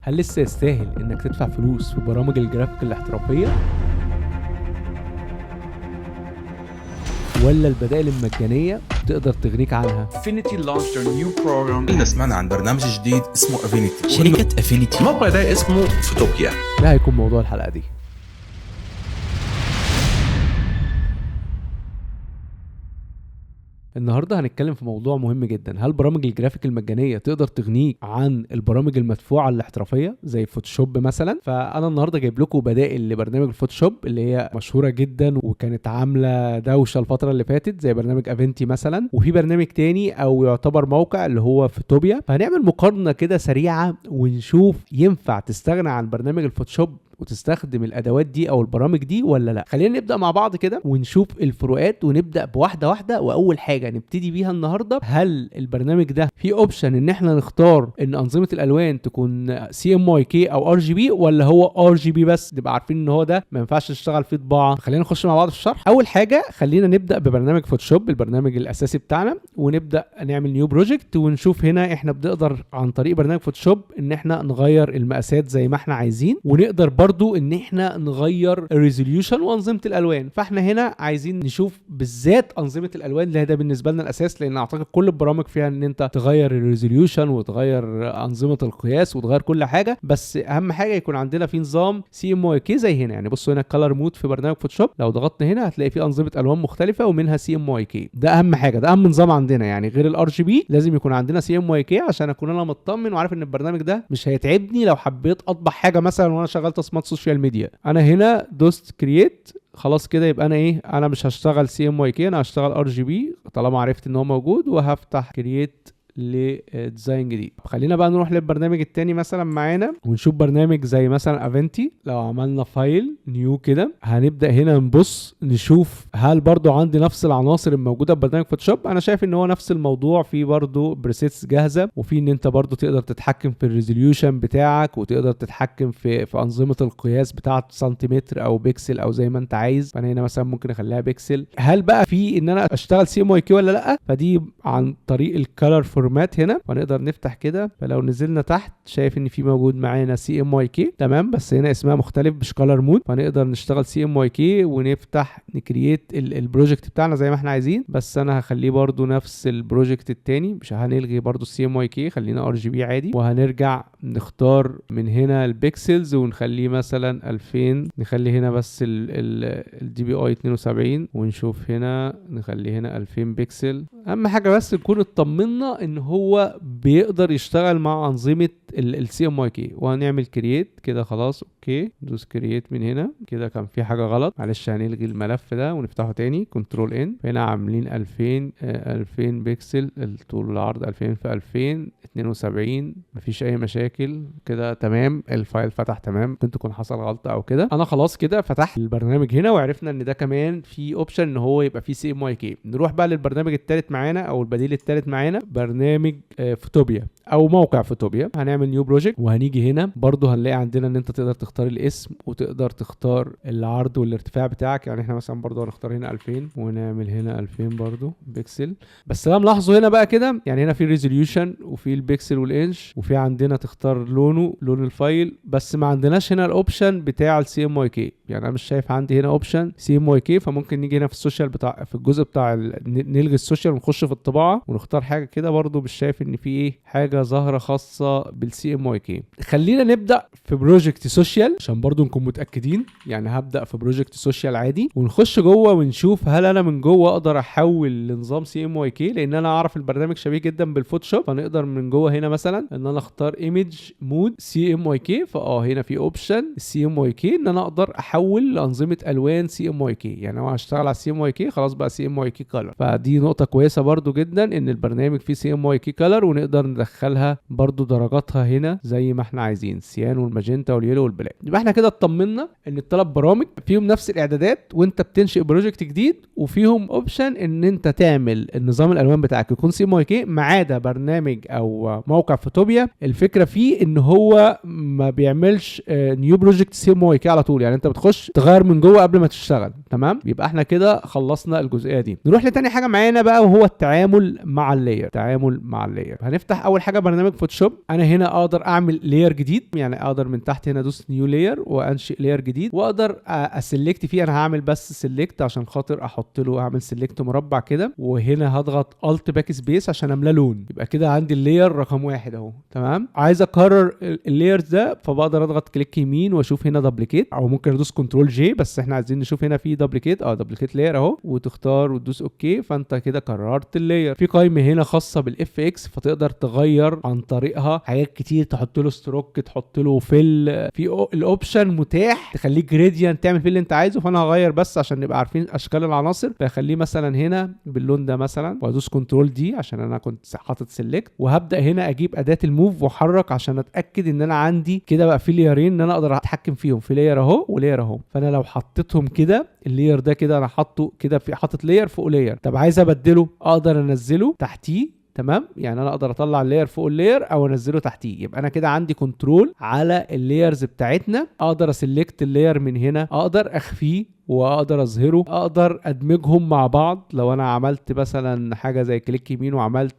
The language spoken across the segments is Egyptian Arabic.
هل لسه يستاهل انك تدفع فلوس في برامج الجرافيك الاحترافية ولا البدائل المجانية تقدر تغنيك عنها؟ Affinity launched their new program. كلنا سمعنا عن برنامج جديد اسمه Affinity. شركة Affinity. الموقع ده اسمه Photopia. ده هيكون موضوع الحلقة دي. النهارده هنتكلم في موضوع مهم جدا، هل برامج الجرافيك المجانية تقدر تغنيك عن البرامج المدفوعه الاحترافية زي Photoshop مثلا؟ فانا النهارده جايب لكم بدائل لبرنامج ال Photoshop اللي هي مشهورة جدا وكانت عامله دوشه الفترة اللي فاتت زي برنامج Affinity مثلا، وفي برنامج تاني او يعتبر موقع اللي هو Photopia. فهنعمل مقارنة كده سريعة ونشوف ينفع تستغنى عن برنامج ال Photoshop وتستخدم الادوات دي او البرامج دي ولا لا. خلينا نبدا مع بعض كده ونشوف الفروقات ونبدا بواحدة واحدة. واول حاجة نبتدي بيها النهارده، هل البرنامج ده فيه option ان احنا نختار ان انظمة الالوان تكون CMYK او RGB ولا هو RGB بس؟ نبقى عارفين ان هو ده ما ينفعش نشتغل فيه طباعه. خلينا نخش مع بعض في الشرح. اول حاجة خلينا نبدا ببرنامج Photoshop، البرنامج الاساسي بتاعنا، ونبدا نعمل new project ونشوف هنا احنا بنقدر عن طريق برنامج Photoshop ان احنا نغير المقاسات زي ما احنا عايزين، ونقدر برضو ان احنا نغير ال resolution وانظمة الالوان. فاحنا هنا عايزين نشوف بالذات انظمة الالوان اللي ده بالنسبة لنا الاساس، لان اعتقد كل البرامج فيها ان انت تغير ال resolution وتغير انظمة القياس وتغير كل حاجة، بس اهم حاجة يكون عندنا في نظام CMYK زي هنا. يعني بصوا هنا color mode في برنامج Photoshop، لو ضغطنا هنا هتلاقي في انظمة الوان مختلفة ومنها CMYK. ده اهم حاجة، ده اهم نظام عندنا، يعني غير ال RGB لازم يكون عندنا CMYK عشان اكون انا مطمن وعارف ان البرنامج ده مش هيتعبني لو حبيت اطبع حاجة مثلا وانا شغال تصميمات social media. انا هنا دوست create، خلاص كده يبقى انا ايه، انا مش هشتغل CMYK، انا هشتغل RGB طالما عرفت ان هو موجود، وهفتح create ل design جديد. خلينا بقى نروح للبرنامج التاني مثلا معانا ونشوف برنامج زي مثلا Affinity. لو عملنا file new كده هنبدا هنا نبص نشوف هل برضو عندي نفس العناصر الموجودة في برنامج Photoshop. انا شايف ان هو نفس الموضوع، في برضو presets جاهزة، وفي ان انت برضو تقدر تتحكم في ال resolution بتاعك، وتقدر تتحكم في انظمة القياس بتاعه سنتيمتر او بيكسل او زي ما انت عايز. فانا هنا مثلا ممكن اخليها بيكسل. هل بقى في ان انا اشتغل CMYK ولا لا؟ فدي عن طريق ال color format هنا، فنقدر نفتح كده. فلو نزلنا تحت شايف ان في موجود معانا CMYK، تمام، بس هنا اسمها مختلف مش color mode، فنقدر نشتغل CMYK ونفتح ن create ال project بتاعنا زي ما احنا عايزين. بس انا هخليه برده نفس ال project التاني، مش هنلغي برده ال CMYK، خلينا RGB عادي. وهنرجع نختار من هنا ال pixels ونخليه مثلا 2000، نخلي هنا بس ال DPI 72، ونشوف هنا نخليه هنا 2000 بكسل. اهم حاجة بس نكون اطمنا ان هو بيقدر يشتغل مع انظمة ال CMYK. وهنعمل create كده، خلاص okay، دوس create من هنا كده. كان في حاجة غلط، معلش هنلغي الملف ده ونفتحه تاني control N. هنا عاملين 2000 بكسل، الطول والعرض 2000 في 2000 72، مفيش اي مشاكل كده، تمام. ال file فتح تمام، ممكن تكون حصل غلطه او كده. انا خلاص كده فتحت البرنامج هنا، وعرفنا ان ده كمان في option ان هو يبقى فيه CMYK. نروح بقى للبرنامج الثالث معانا او البديل الثالث معانا، برنامج Photopia او موقع Photopia. هنعمل new project، وهنيجي هنا برضو هنلاقي عندنا ان انت تقدر تختار الاسم وتقدر تختار العرض والارتفاع بتاعك. يعني احنا مثلا برضو هنختار هنا 2000 ونعمل هنا 2000 برضو بكسل. بس انا ملاحظة هنا بقى كده، يعني هنا في resolution وفي ال pixel وال inch، وفي عندنا تختار لونه، لون ال file، بس ما عندناش هنا ال option بتاع ال CMYK. يعني انا مش شايف عندي هنا option CMYK، فممكن نيجي هنا في ال social بتاع، في الجزء بتاع نلغي ال social ونخش في الطباعة ونختار حاجة كده. برضو مش شايف ان في ايه حاجة ظاهره خاصة بال CMYK. خلينا نبدا في project social عشان برضو نكون متاكدين. يعني هبدا في project social عادي ونخش جوه ونشوف هل انا من جوه اقدر احول لنظام CMYK، لان انا اعرف البرنامج شبيه جدا بال Photoshop. فنقدر من جوه هنا مثلا ان انا اختار image mode CMYK، فاه هنا في option CMYK ان انا اقدر احول لانظمه الوان CMYK. يعني هو هشتغل على CMYK، خلاص بقى CMYK color. فدي نقطة كويسة برضو جدا ان البرنامج فيه CMYK color، ونقدر ندخلها برضو درجاتها هنا زي ما احنا عايزين، السيان والماجنتا واليلو والبلاك. يبقى احنا كده اطمنا ان الثلاث برامج فيهم نفس الاعدادات وانت بتنشئ project جديد، وفيهم option ان انت تعمل النظام الالوان بتاعك يكون CMYK، ما عدا برنامج او موقع Photopia. الفكرة فيه ان هو ما بيعملش new project CMYK على طول، يعني انت بتخش تغير من جوه قبل ما تشتغل. تمام، يبقى احنا كده خلصنا الجزئية دي. نروح لتاني حاجة معانا بقى، وهو التعامل مع ال layer. التعامل مع ال layer، هنفتح اول حاجة برنامج Photoshop. انا هنا هنا اقدر اعمل layer جديد، يعني اقدر من تحت هنا ادوس new layer وانشئ layer جديد، واقدر ا select فيه. انا هعمل بس select عشان خاطر احط له، اعمل select مربع كده، وهنا هضغط alt backspace عشان املاه لون. يبقى كده عندي ال layer رقم 1 اهو. تمام. عايز اكرر ال layer ده، فبقدر اضغط click يمين واشوف هنا duplicate، او ممكن ادوس control J، بس احنا عايزين نشوف هنا في duplicate. duplicate layer اهو، وتختار وتدوس okay، فانت كده كررت ال layer. في قائمة هنا خاصة بال FX، فتقدر تغير عن طريقها حاجات كتير، تحط له stroke، تحط له fill، في ال option متاح تخليه gradient، تعمل فيه اللي انت عايزه. فانا هغير بس عشان نبقى عارفين اشكال العناصر، فاخليه مثلا هنا باللون ده مثلا، وادوس control D عشان انا كنت حاطط select، وهبدا هنا اجيب اداه ال move واحرك عشان اتاكد ان انا عندي كده بقى في layer ين ان انا اقدر اتحكم فيهم، في layer اهو و layer اهو. فانا لو حطيتهم كده، ال layer ده كده انا حاطه كده، في حاطط layer فوق layer. طب عايز ابدله، اقدر انزله تحتيه. تمام. يعني انا اقدر اطلع ال layer فوق ال layer او انزله تحتيه. يبقى انا كده عندي control على ال layers بتاعتنا، اقدر ا select ال layer من هنا، اقدر اخفيه واقدر اظهره، اقدر ادمجهم مع بعض. لو انا عملت مثلا حاجة زي click يمين وعملت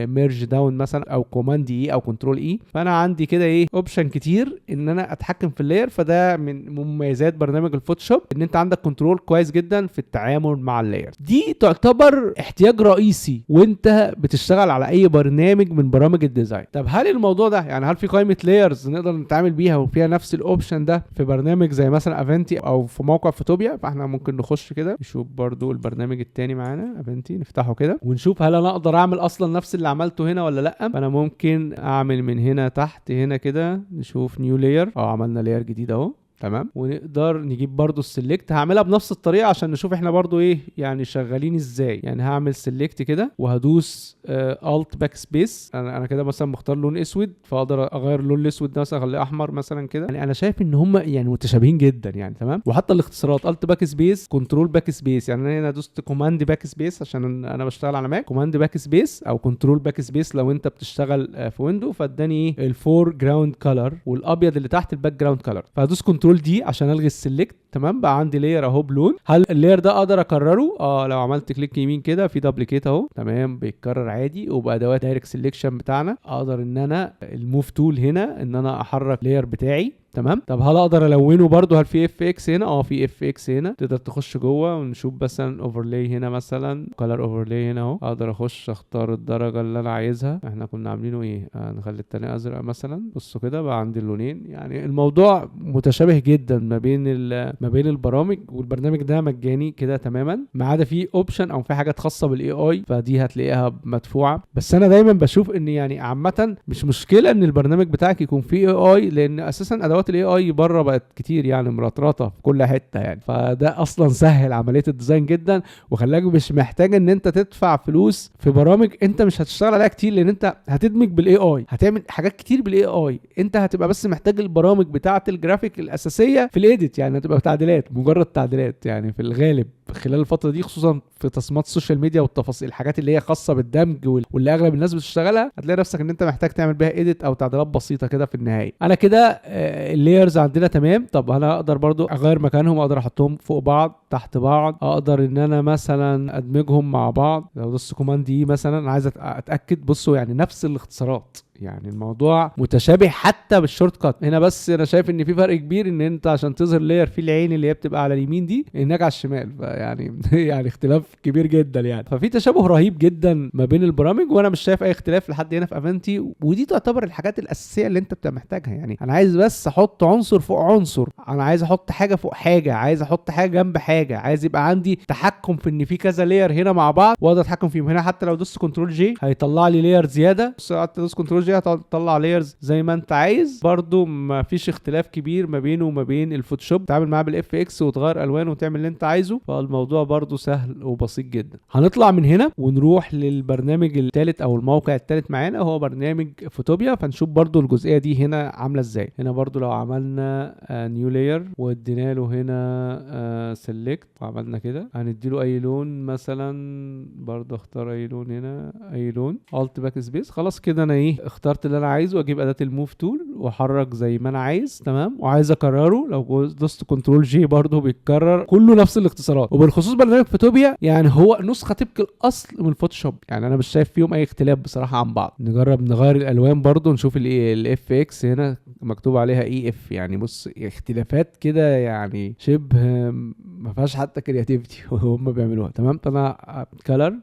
merge down مثلا، او command E او control E، فانا عندي كده ايه option كتير ان انا اتحكم في ال layer. فده من مميزات برنامج ال Photoshop، ان انت عندك control كويس جدا في التعامل مع ال layer. دي تعتبر احتياج رئيسي وانت بتشتغل على اي برنامج من برامج ال design. طب هل الموضوع ده يعني هل في قائمة layers نقدر نتعامل بيها وفيها نفس ال option ده في برنامج زي مثلا Affinity او في موقع فوتوبيا؟ فاحنا ممكن نخش كده نشوف برضو البرنامج التاني معانا Affinity، نفتحه كده ونشوف هل انا اقدر اعمل اصلا نفس اللي عملته هنا ولا لا. فانا ممكن اعمل من هنا تحت هنا كده، نشوف new layer. عملنا layer جديد اهو. تمام. ونقدر نجيب برضو ال select، هعملها بنفس الطريقة عشان نشوف احنا برضو ايه يعني شغالين ازاي. يعني هعمل select كده وهدوس alt backspace. انا كده مثلا مختار لون اسود، فاقدر اغير اللون الاسود ده مثلا اخليه احمر مثلا كده. يعني انا شايف ان هم يعني متشابهين جدا يعني. تمام. وحتى الاختصارات alt backspace، control backspace. يعني انا هنا دوست command backspace عشان انا بشتغل على Mac، command backspace او control backspace لو انت بتشتغل في Windows. فاداني ايه ال foreground color والابيض اللي تحت ال background color. فهدوس control D عشان الغي ال select. تمام. بقى عندي layer اهو بلون. هل ال layer ده اقدر اكرره؟ لو عملت click يمين كده في duplicate اهو. تمام، بيتكرر عادي. وبادوات direct selection بتاعنا اقدر ان انا ال move tool هنا ان انا احرك layer بتاعي. تمام. طب هل اقدر الونه برضو؟ هل في FX هنا؟ في FX هنا، تقدر تخش جوه ونشوف مثلا overlay هنا، مثلا color overlay هنا اهو. اقدر اخش اختار الدرجة اللي انا عايزها. احنا كنا عاملينه ايه؟ نخلي التاني ازرق مثلا. بصوا كده بقى عندي اللونين. يعني الموضوع متشابه جدا ما بين البرامج، والبرنامج ده مجاني كده تماما، ما عدا في option او في حاجات خاصة بال AI، فدي هتلاقيها مدفوعة. بس انا دايما بشوف ان يعني عامة مش مشكلة ان البرنامج بتاعك يكون فيه AI، لان اساسا ادوات ال AI بره بقت كتير يعني مرطرطه في كل حتة يعني. فده اصلا سهل عملية ال design جدا، وخلاك مش محتاج ان انت تدفع فلوس في برامج انت مش هتشتغل عليها كتير، لان انت هتدمج بال AI، هتعمل حاجات كتير بال AI. انت هتبقى بس محتاج البرامج بتاعه الجرافيك الاساسية في ال edit، يعني هتبقى تعديلات، مجرد تعديلات يعني في الغالب خلال الفترة دي، خصوصا في تصميمات ال social media والتفاصيل، الحاجات اللي هي خاصة بالدمج واللي اغلب الناس بتشتغلها، هتلاقي نفسك ان انت محتاج تعمل بيها edit او تعديلات بسيطة كده في النهاية. انا كده ال layers عندنا تمام. طب انا اقدر برضو اغير مكانهم، اقدر احطهم فوق بعض، تحت بعض، اقدر ان انا مثلا ادمجهم مع بعض. لو دوست command E مثلا، انا عايز اتاكد. بصوا يعني نفس الاختصارات، يعني الموضوع متشابه حتى بال shortcut هنا. بس انا شايف ان في فرق كبير، ان انت عشان تظهر layer في العين اللي هي بتبقى على اليمين دي، هناك على الشمال، فيعني يعني اختلاف كبير جدا يعني. ففي تشابه رهيب جدا ما بين البرامج، وانا مش شايف اي اختلاف لحد هنا في Affinity. ودي تعتبر الحاجات الاساسية اللي انت بتبقى محتاجها. يعني انا عايز بس احط عنصر فوق عنصر، انا عايز احط حاجة فوق حاجة، عايز احط حاجة جنب حاجة، عايز يبقى عندي تحكم في ان في كذا layer هنا مع بعض واقدر اتحكم فيهم. هنا حتى لو دوست control J هيطلع لي layer زيادة، بس قعدت تدوس control J هتطلع layers زي ما انت عايز. برضو ما فيش اختلاف كبير ما بينه وما بين ال Photoshop، تعمل معاه بال FX وتغير الوانه وتعمل اللي انت عايزه، فالموضوع برضو سهل وبسيط جدا. هنطلع من هنا ونروح للبرنامج الثالث او الموقع الثالث معانا، هو برنامج فوتوبيا. فنشوف برضو الجزئية دي هنا عامله ازاي. هنا برضو لو عملنا new layer وادينا له هنا select وعملنا كده، هندي له اي لون مثلا، برضو اختار اي لون هنا، اي لون، alt backspace. خلاص كده انا ايه اخترت اخترت اللي انا عايزه، واجيب اداه ال move tool واحرك زي ما انا عايز. تمام، وعايز اكرره لو دوست control J برده بيتكرر، كله نفس الاختصارات. وبالخصوص برنامج فوتوبيا يعني هو نسخه طبق الاصل من الفوتوشوب، يعني انا مش شايف فيهم اي اختلاف بصراحة عن بعض. نجرب نغير الالوان برده، نشوف ال FX هنا مكتوب عليها EF، يعني بص اختلافات كده يعني شبه ما فيهاش حتى creativity وهم بيعملوها. تمام، فانا color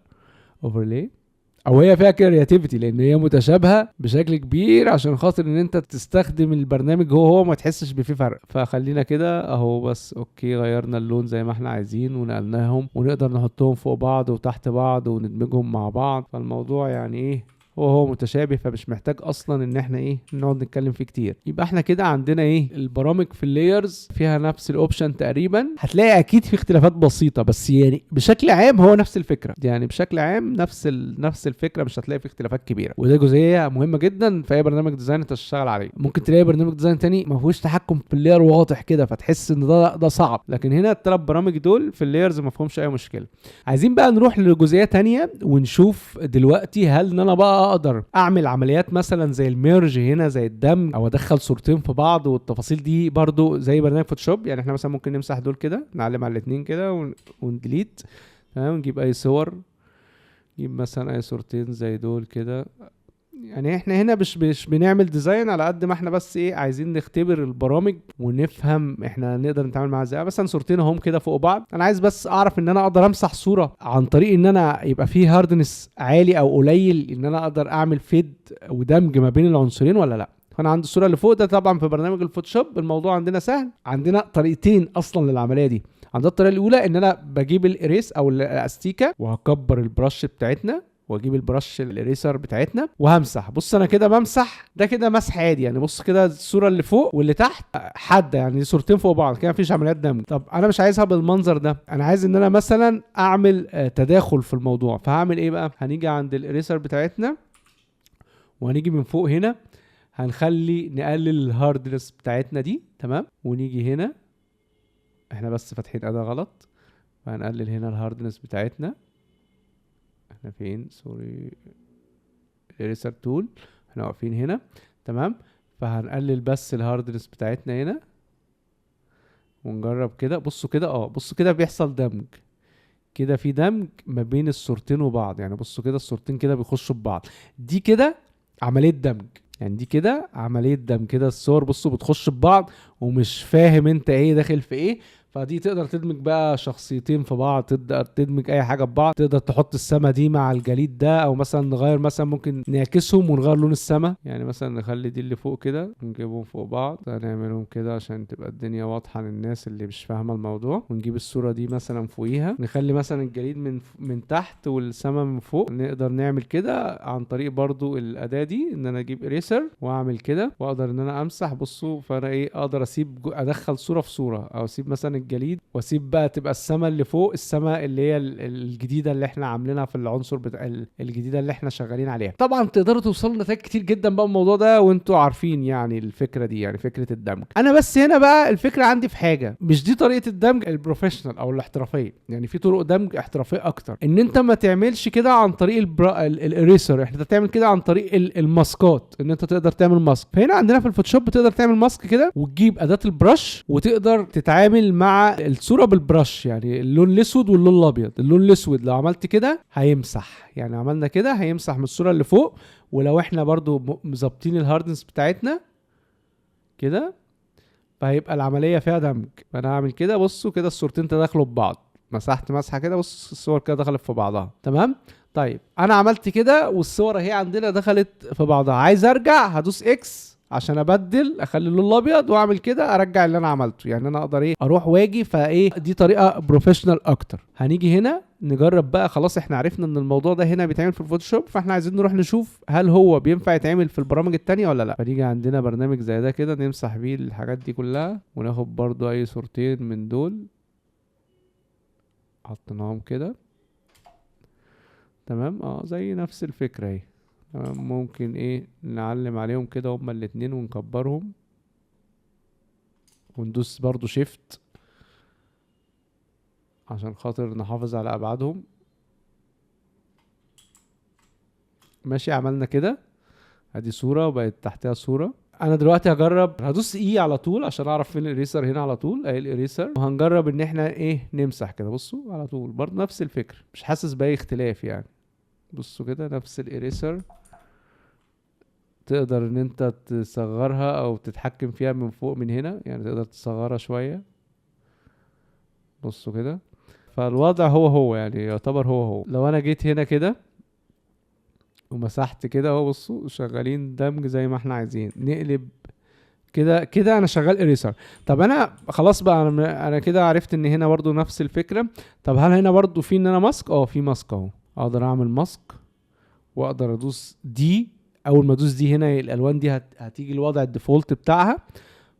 overlay، او هي فيها creativity لان هي متشابهة بشكل كبير عشان خاطر ان انت تستخدم البرنامج هو ما تحسش بفيه فرق. فخلينا كده اهو بس، okay غيرنا اللون زي ما احنا عايزين ونقلناهم، ونقدر نحطهم فوق بعض وتحت بعض وندمجهم مع بعض. فالموضوع يعني ايه هو متشابه، فمش محتاج اصلا ان احنا ايه نقعد نتكلم فيه كتير. يبقى احنا كده عندنا ايه البرامج في ال layers فيها نفس ال option تقريبا، هتلاقي اكيد في اختلافات بسيطة بس يعني بشكل عام هو نفس الفكرة، يعني بشكل عام نفس الفكرة، مش هتلاقي في اختلافات كبيرة. وده جزئية مهمة جدا في اي برنامج design انت تشتغل عليه. ممكن تلاقي برنامج design تاني ما فيهوش تحكم في ال layer واضح كده فتحس ان ده صعب، لكن هنا الثلاث برامج دول في ال layers ما فيهمش اي مشكلة. عايزين بقى نروح لجزئيه تانية ونشوف دلوقتي هل ان انا بقى اقدر اعمل عمليات مثلا زي ال merge هنا، زي الدمج، او ادخل صورتين في بعض والتفاصيل دي برضو زي برنامج فوتوشوب. يعني احنا مثلا ممكن نمسح دول كده، نعلم على الاثنين كده ون delete. تمام، نجيب اي صور، نجيب مثلا اي صورتين زي دول كده. يعني احنا هنا مش بنعمل design على قد ما احنا بس ايه عايزين نختبر البرامج ونفهم احنا نقدر نتعامل معاها ازاي. مثلا صورتين اهم كده فوق بعض، انا عايز بس اعرف ان انا اقدر امسح صوره عن طريق ان انا يبقى فيه hardness عالي او قليل، ان انا اقدر اعمل fade ودمج ما بين العنصرين ولا لا. فانا عندي الصورة اللي فوق ده، طبعا في برنامج الفوتوشوب الموضوع عندنا سهل، عندنا طريقتين اصلا للعملية دي. عندنا الطريقة الاولى ان انا بجيب ال erase او الاستيكه وهكبر ال brush بتاعتنا واجيب ال brush ال eraser بتاعتنا وهمسح. بص انا كده بمسح ده كده مسح عادي، يعني بص كده الصورة اللي فوق واللي تحت حادة، يعني صورتين فوق بعض كده مفيش عمليات دمج. طب انا مش عايزها بالمنظر ده، انا عايز ان انا مثلا اعمل تداخل في الموضوع. فهعمل ايه بقى؟ هنيجي عند ال eraser بتاعتنا وهنيجي من فوق هنا هنخلي نقلل ال hardness بتاعتنا دي. تمام، ونيجي هنا احنا بس فاتحين اداه غلط، فهنقلل هنا ال hardness بتاعتنا. احنا فين؟ sorry، ال eraser tool احنا واقفين هنا. تمام، فهنقلل بس ال hardness بتاعتنا هنا ونجرب كده. بصوا كده، بصوا كده بيحصل دمج كده، في دمج ما بين الصورتين وبعض. يعني بصوا كده الصورتين كده بيخشوا ببعض، دي كده عملية دمج، يعني دي كده عملية دمج كده. الصور بصوا بتخش ببعض ومش فاهم انت ايه داخل في ايه. فدي تقدر تدمج بقى شخصيتين في بعض، تقدر تدمج اي حاجة في بعض، تقدر تحط السما دي مع الجليد ده، او مثلا نغير، مثلا ممكن نعكسهم ونغير لون السما. يعني مثلا نخلي دي اللي فوق كده ونجيبهم فوق بعض، هنعملهم كده عشان تبقى الدنيا واضحة للناس اللي مش فاهمه الموضوع. ونجيب الصورة دي مثلا فوقيها، نخلي مثلا الجليد من تحت والسما من فوق. نقدر نعمل كده عن طريق برضو الاداة دي، ان انا اجيب eraser واعمل كده واقدر ان انا امسح. بصوا، فانا ايه اقدر اسيب ادخل صوره في صوره، او اسيب مثلا الجليد واسيب بقى تبقى السما اللي فوق السما اللي هي الجديدة اللي احنا عاملينها في العنصر بتاع الجديدة اللي احنا شغالين عليها. طبعا تقدروا توصلوا لنتائج كتير جدا بقى الموضوع ده، وانتوا عارفين يعني الفكرة دي، يعني فكرة الدمج. انا بس هنا بقى الفكرة عندي في حاجة، مش دي طريقه الدمج ال professional او الاحترافية. يعني في طرق دمج احترافية اكتر، ان انت ما تعملش كده عن طريق ال eraser، انت تعمل كده عن طريق الماسكات، ان انت تقدر تعمل mask. فهنا عندنا في الفوتوشوب تقدر تعمل mask كده وتجيب اداه ال brush وتقدر تتعامل مع الصورة بال brush، يعني اللون الاسود واللون الابيض. اللون الاسود لو عملت كده هيمسح، يعني عملنا كده هيمسح من الصورة اللي فوق. ولو احنا برضو مظبطين ال hardness بتاعتنا كده فهيبقى العملية فيها دمج. فانا هعمل كده، بصوا كده الصورتين تداخلوا ببعض، مسحت مسحه كده، بص الصور كده دخلت في بعضها. تمام، طيب انا عملت كده والصور اهي عندنا دخلت في بعضها. عايز ارجع هدوس X عشان ابدل، اخلي اللون الابيض واعمل كده ارجع اللي انا عملته. يعني انا اقدر ايه اروح واجي. فايه دي طريقه professional اكتر. هنيجي هنا نجرب بقى، خلاص احنا عرفنا ان الموضوع ده هنا بيتعمل في الفوتوشوب، فاحنا عايزين نروح نشوف هل هو بينفع يتعمل في البرامج التانية ولا لا. فنيجي عندنا برنامج زي ده كده نمسح بيه الحاجات دي كلها، وناخد برضو اي صورتين من دول حطيناهم كده. تمام، زي نفس الفكرة اهي. تمام، ممكن ايه نعلم عليهم كده هما الاتنين ونكبرهم وندوس برضو shift عشان خاطر نحافظ على ابعادهم. ماشي، عملنا كده. ادي صوره وبقت تحتها صوره. انا دلوقتي هجرب، هدوس E على طول عشان اعرف فين ال eraser. هنا على طول اهي ال eraser، وهنجرب ان احنا ايه نمسح كده. بصوا على طول برضه نفس الفكرة، مش حاسس باي اختلاف يعني. بصوا كده نفس ال eraser، تقدر ان انت تصغرها او تتحكم فيها من فوق من هنا، يعني تقدر تصغرها شوية. بصوا كده، فالوضع هو هو يعني يعتبر هو هو. لو انا جيت هنا كده ومسحت كده اهو، بصوا شغالين دمج زي ما احنا عايزين. نقلب كده كده، انا شغال eraser. طب انا خلاص بقى، انا كده عرفت ان هنا برضو نفس الفكرة. طب هل هنا برضو في ان انا mask؟ في mask اهو، اقدر اعمل mask واقدر ادوس D. اول ما ادوس D هنا الالوان دي هتيجي الوضع ال default بتاعها،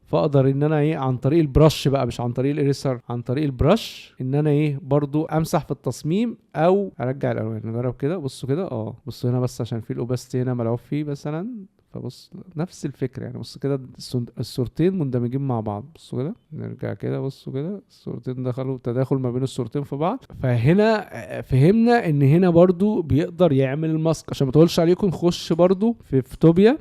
فاقدر ان انا ايه عن طريق ال brush بقى، مش عن طريق ال eraser، عن طريق ال brush ان انا ايه برضو امسح في التصميم او ارجع الالوان. نجرب كده، بصوا كده، بصوا هنا بس عشان في ال opacity هنا ملعوب فيه مثلا، فبص نفس الفكرة يعني. بصوا كده الصورتين مندمجين مع بعض. بصوا كده، نرجع كده، بصوا كده الصورتين دخلوا تداخل ما بين الصورتين في بعض. فهنا فهمنا ان هنا برضو بيقدر يعمل ال mask. عشان ما اطولش عليكم نخش برضو في فوتوبيا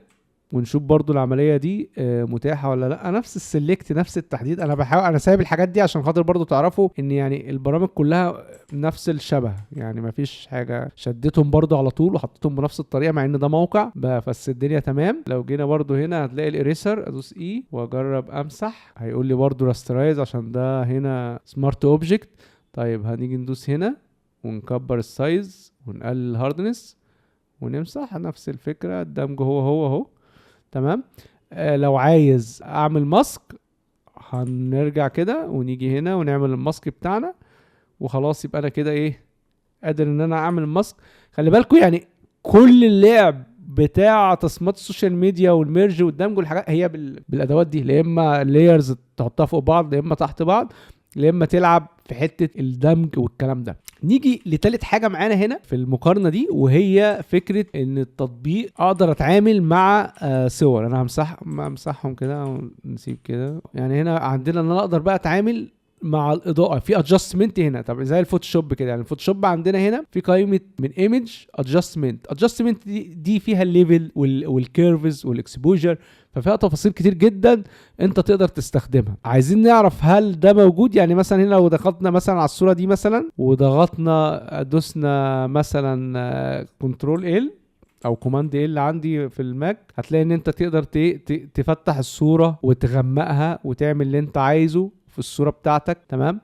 ونشوف برضو العملية دي متاحة ولا لا. نفس ال select، نفس التحديد. انا بحاول، انا سايب الحاجات دي عشان خاطر برضو تعرفوا ان يعني البرامج كلها نفس الشبه، يعني مفيش حاجة. شدتهم برضو على طول وحطيتهم بنفس الطريقة مع ان ده موقع، بس الدنيا تمام. لو جينا برضو هنا هتلاقي ال eraser، ادوس E واجرب امسح، هيقول لي برضو rasterize عشان ده هنا smart object. طيب هنيجي ندوس هنا ونكبر ال size ونقلل ال hardness ونمسح، نفس الفكرة، الدمج هو هو اهو تمام. لو عايز اعمل mask هنرجع كده ونيجي هنا ونعمل ال mask بتاعنا وخلاص. يبقى انا كده ايه قادر ان انا اعمل mask. خلي بالكم يعني كل اللعب بتاع تصميمات ال social media وال merge والدمج والحاجات هي بالادوات دي، لا اما layers تحطها فوق بعض، لا اما تحت بعض، لا اما تلعب في حتة الدمج والكلام ده. نيجي لتالت حاجة معانا هنا في المقارنة دي، وهي فكرة ان التطبيق اقدر اتعامل مع صور. انا همسحهم كده ونسيب كده. يعني هنا عندنا ان انا اقدر بقى اتعامل مع الاضاءة في adjustment هنا. طب زي ال Photoshop كده، يعني ال Photoshop عندنا هنا في قائمة من image adjustment. adjustment دي فيها ال level وال curves وال exposure، ففيها تفاصيل كتير جدا انت تقدر تستخدمها. عايزين نعرف هل ده موجود. يعني مثلا هنا لو ضغطنا مثلا على الصورة دي مثلا وضغطنا دوسنا مثلا control L او command L عندي في ال Mac، هتلاقي ان انت تقدر تفتح الصورة وتغمقها وتعمل اللي انت عايزه في الصورة بتاعتك تمام.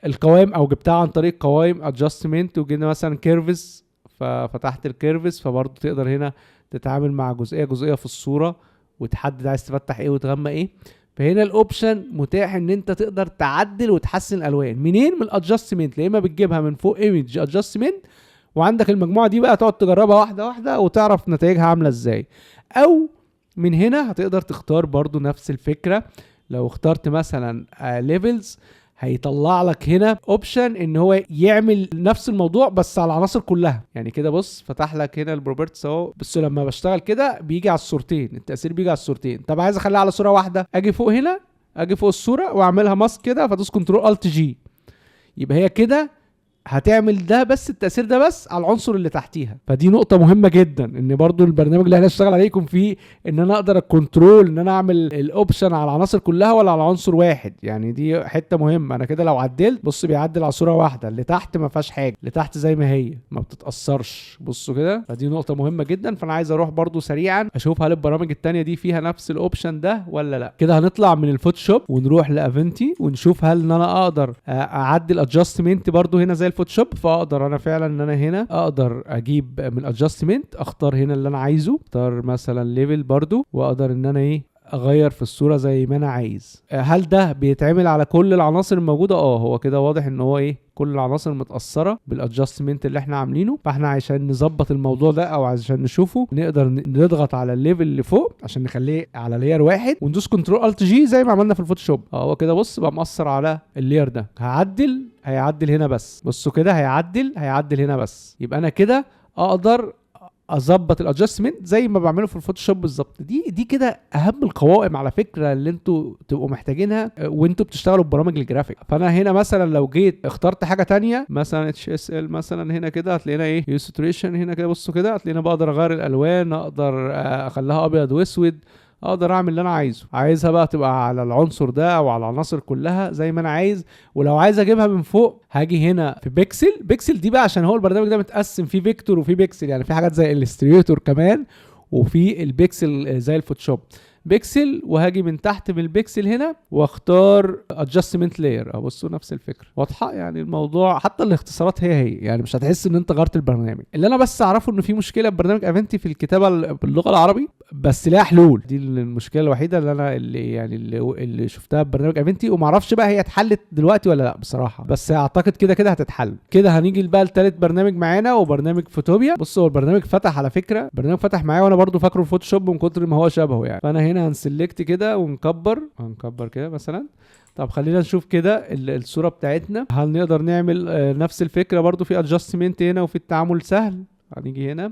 القوائم او جبتها عن طريق قوائم adjustment، وجينا مثلا curves ففتحت ال curves، فبرضه تقدر هنا تتعامل مع جزئية جزئية في الصورة وتحدد عايز تفتح ايه وتغمق ايه. فهنا ال option متاح ان انت تقدر تعدل وتحسن الالوان منين؟ من ال adjustment. يا اما بتجيبها من فوق image adjustment، وعندك المجموعة دي بقى تقعد تجربها واحدة واحدة وتعرف نتائجها عامله ازاي، او من هنا هتقدر تختار برضو نفس الفكرة. لو اخترت مثلا levels هيطلع لك هنا option ان هو يعمل نفس الموضوع بس على العناصر كلها. يعني كده بص فتح لك هنا ال properties اهو. بس لما بشتغل كده بيجي على الصورتين، التاثير بيجي على الصورتين. طب عايز اخليها على صوره واحدة، اجي فوق هنا، اجي فوق الصورة واعملها mask كده، فادوس control alt G، يبقى هي كده هتعمل ده بس، التأثير ده بس على العنصر اللي تحتيها. فدي نقطة مهمة جدا، ان برضو البرنامج اللي احنا هنشتغل عليه يكون فيه ان انا اقدر ال control ان انا اعمل ال option على العناصر كلها ولا على عنصر واحد. يعني دي حتة مهمة. انا كده لو عدلت بص بيعدل على صورة واحدة، اللي تحت ما فيهاش حاجة، اللي تحت زي ما هي ما بتتأثرش. بصوا كده، فدي نقطة مهمة جدا. فانا عايز اروح برضو سريعا اشوف هل البرامج التانية دي فيها نفس ال option ده ولا لا. كده هنطلع من ال Photoshop ونروح ل Affinity ونشوف هل ان انا اقدر اعدل adjustment برضو هنا زي ال Photoshop. فاقدر انا فعلا ان انا هنا اقدر اجيب من adjustment، اختار هنا اللي انا عايزه، اختار مثلا level برضو، واقدر ان انا ايه اغير في الصورة زي ما انا عايز. هل ده بيتعمل على كل العناصر الموجودة؟ هو كده واضح ان هو ايه كل العناصر متاثرة بال adjustment اللي احنا عاملينه. فاحنا عشان نظبط الموضوع ده او عشان نشوفه نقدر نضغط على ال level اللي فوق عشان نخليه على layer واحد، وندوس control alt G زي ما عملنا في ال Photoshop. هو كده بص بقى مأثر على ال layer ده. هعدل، هيعدل هنا بس. بصوا كده هيعدل هنا بس. يبقى انا كده اقدر اظبط ال adjustment زي ما بعمله في ال Photoshop بالظبط. دي كده اهم القوائم على فكرة اللي انتوا تبقوا محتاجينها وانتوا بتشتغلوا ببرامج الجرافيك. فانا هنا مثلا لو جيت اخترت حاجة تانية مثلا HSL مثلا هنا كده، هتلاقينا ايه hue saturation هنا كده، بصوا كده هتلاقينا بقدر اغير الالوان، اقدر اخليها ابيض واسود، اقدر اعمل اللي انا عايزه. عايزها بقى تبقى على العنصر ده او على العناصر كلها زي ما انا عايز. ولو عايز اجيبها من فوق هاجي هنا في pixel. pixel دي بقى عشان هو البرنامج ده متقسم فيه vector وفيه بيكسل، يعني في حاجات زي Illustrator كمان وفي البيكسل زي ال Photoshop. pixel، وهاجي من تحت من البيكسل هنا واختار adjustment layer. بصوا نفس الفكرة واضحة يعني، الموضوع حتى الاختصارات هي هي، يعني مش هتحس ان انت غيرت البرنامج. اللي انا بس اعرفه انه في مشكلة ببرنامج Affinity في الكتابة باللغة العربي، بس ليها حلول. دي المشكلة الوحيدة اللي انا اللي يعني اللي شفتها ببرنامج Affinity، وما اعرفش بقى هي اتحلت دلوقتي ولا لا بصراحة، بس اعتقد كده كده هتتحل. كده هنيجي بقى لثالث برنامج معانا وبرنامج Photopia. بصوا هو البرنامج فتح على فكرة، برنامج فتح معايا وانا برضو فاكره ال Photoshop من كتر ما هو شبهه يعني. فانا هنا هن select كده ونكبر، هنكبر كده مثلا. طب خلينا نشوف كده الصورة بتاعتنا، هل نقدر نعمل نفس الفكرة برضو في adjustment هنا وفي التعامل سهل. هنيجي هنا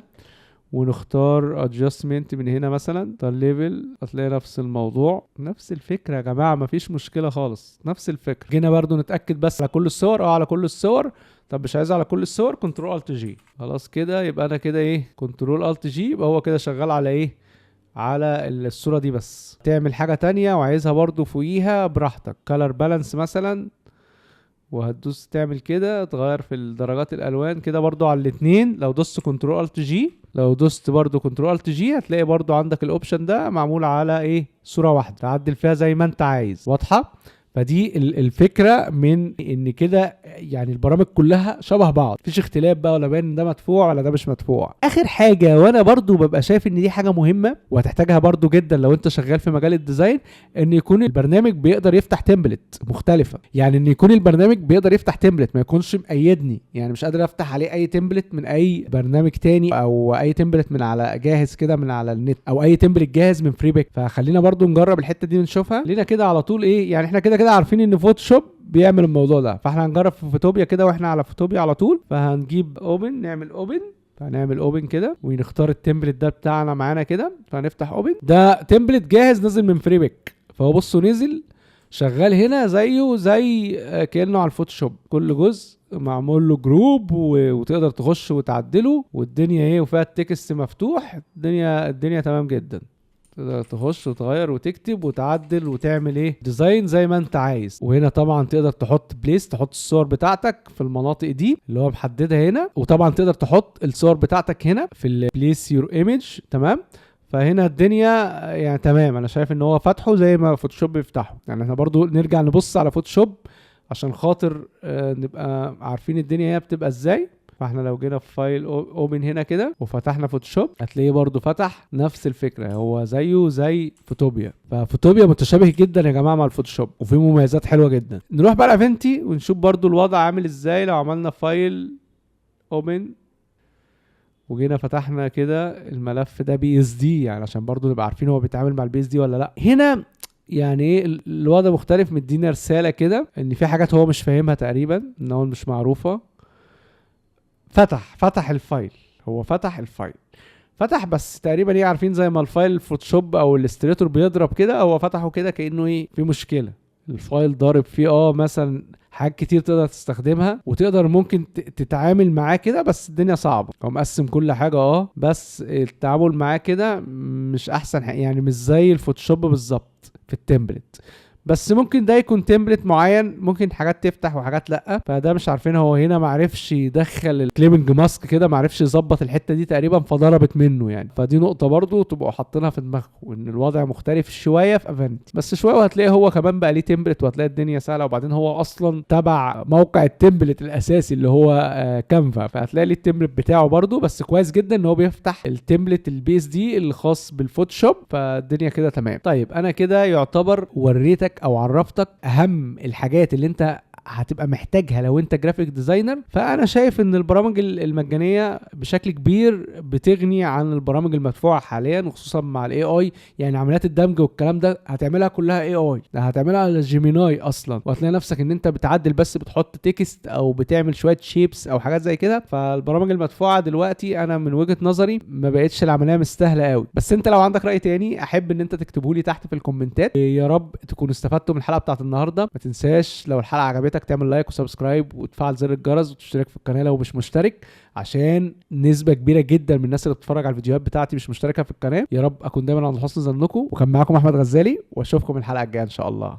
ونختار adjustment من هنا مثلا، طب level، هتلاقي نفس الموضوع نفس الفكرة يا جماعة، مفيش مشكلة خالص، نفس الفكرة. جينا برضو نتأكد بس على كل الصور، على كل الصور. طب مش عايز على كل الصور، control alt G، خلاص كده يبقى انا كده ايه control alt G، يبقى هو كده شغال على ايه، على الصورة دي بس. تعمل حاجة تانية وعايزها برضو فوقيها براحتك، color balance مثلا، وهتدوس تعمل كده تغير في الدرجات الالوان كده برضو على الاتنين. لو دوست control alt G، لو دوست برضو control alt G هتلاقي برضو عندك ال option ده معمول على ايه، صورة واحدة تعدل فيها زي ما انت عايز. واضحة؟ فدي الفكرة من ان كده يعني البرامج كلها شبه بعض، مفيش اختلاف بقى ولا باين ان ده مدفوع ولا ده مش مدفوع. اخر حاجة وانا برضو ببقى شايف ان دي حاجة مهمة وهتحتاجها برضو جدا لو انت شغال في مجال ال design، ان يكون البرنامج بيقدر يفتح template مختلفة. يعني ان يكون البرنامج بيقدر يفتح template، ما يكونش مقيدني، يعني مش قادر افتح عليه اي template من اي برنامج تاني، او اي template من على جاهز كده من على النت، او اي template جاهز من Freepik. فخلينا برضو نجرب الحتة دي ونشوفها لينا كده على طول. ايه يعني احنا كده كده عارفين ان Photoshop بيعمل الموضوع ده، فاحنا هنجرب في Photopia كده واحنا على Photopia على طول. فهنجيب open، نعمل open، فهنعمل open كده ونختار ال template ده بتاعنا معانا كده، فهنفتح open. ده template جاهز نزل من Freepik، فهو بصوا نزل شغال هنا زيه زي كانه على ال Photoshop، كل جزء معمول له group وتقدر تخش وتعدله والدنيا ايه، وفيها ال text مفتوح، الدنيا تمام جدا. تقدر تخش وتغير وتكتب وتعدل وتعمل ايه design زي ما انت عايز. وهنا طبعا تقدر تحط place، تحط الصور بتاعتك في المناطق دي اللي هو محددها هنا، وطبعا تقدر تحط الصور بتاعتك هنا في ال place your image. تمام، فهنا الدنيا يعني تمام. انا شايف ان هو فتحه زي ما Photoshop بيفتحه. يعني احنا برضو نرجع نبص على Photoshop عشان خاطر نبقى عارفين الدنيا هي بتبقى ازاي. فاحنا لو جينا في file open هنا كده وفتحنا Photoshop هتلاقيه برضو فتح نفس الفكرة، هو زيه زي Photopia. ف Photopia متشابه جدا يا جماعة مع ال Photoshop وفيه مميزات حلوة جدا. نروح بقى ل Affinity ونشوف برضو الوضع عامل ازاي. لو عملنا file open وجينا فتحنا كده الملف ده PSD، يعني عشان برضو نبقى عارفين هو بيتعامل مع ال PSD ولا لا. هنا يعني ايه الوضع مختلف، مدينا رسالة كده ان في حاجات هو مش فاهمها تقريبا، ان هو مش معروفة. فتح ال file، هو فتح ال file، فتح بس تقريبا ايه، عارفين زي ما ال file ال Photoshop او ال Illustrator بيضرب كده، هو فتحه كده كانه ايه في مشكلة، ال file ضارب فيه مثلا حاجات كتير تقدر تستخدمها وتقدر ممكن تتعامل معاه كده، بس الدنيا صعبة. هو مقسم كل حاجة بس التعامل معاه كده مش احسن حاجة، يعني مش زي ال Photoshop بالظبط في ال template، بس ممكن ده يكون template معين، ممكن حاجات تفتح وحاجات لا، فده مش عارفين. هو هنا معرفش يدخل ال clipping mask كده، معرفش يظبط الحتة دي تقريبا، فضربت منه يعني. فدي نقطة برضو تبقوا حاطينها في دماغكم ان الوضع مختلف شوية في Affinity، بس شوية وهتلاقي هو كمان بقى ليه template وهتلاقي الدنيا سهلة. وبعدين هو اصلا تبع موقع ال template الاساسي اللي هو Canva، فهتلاقي ليه ال template بتاعه برضو. بس كويس جدا ان هو بيفتح ال template ال PSD الخاص بال Photoshop، فالدنيا كده تمام. طيب انا كده يعتبر وريتك او عرفتك اهم الحاجات اللي انت هتبقى محتاجها لو انت graphic designer. فانا شايف ان البرامج المجانية بشكل كبير بتغني عن البرامج المدفوعه حاليا، وخصوصا مع ال AI. يعني عمليات الدمج والكلام ده هتعملها كلها AI، ده هتعملها على Gemini اصلا، وهتلاقي نفسك ان انت بتعدل بس بتحط text او بتعمل شوية shapes او حاجات زي كده. فالبرامج المدفوعه دلوقتي انا من وجهه نظري ما بقتش العملية مستاهلة قوي. بس انت لو عندك راي تاني احب ان انت تكتبه لي تحت في الكومنتات. يا رب تكونوا استفدتوا من الحلقة بتاعت النهارده. ما تنساش لو الحلقة عجبتك تعمل like و subscribe وتفعل زر الجرس وتشترك في القناة لو مش مشترك، عشان نسبه كبيرة جدا من الناس اللي بتتفرج على الفيديوهات بتاعتي مش مشتركة في القناة. يا رب اكون دايما عند حسن ظنكم، وكان معاكم احمد غزالي، واشوفكم الحلقة الجاية ان شاء الله.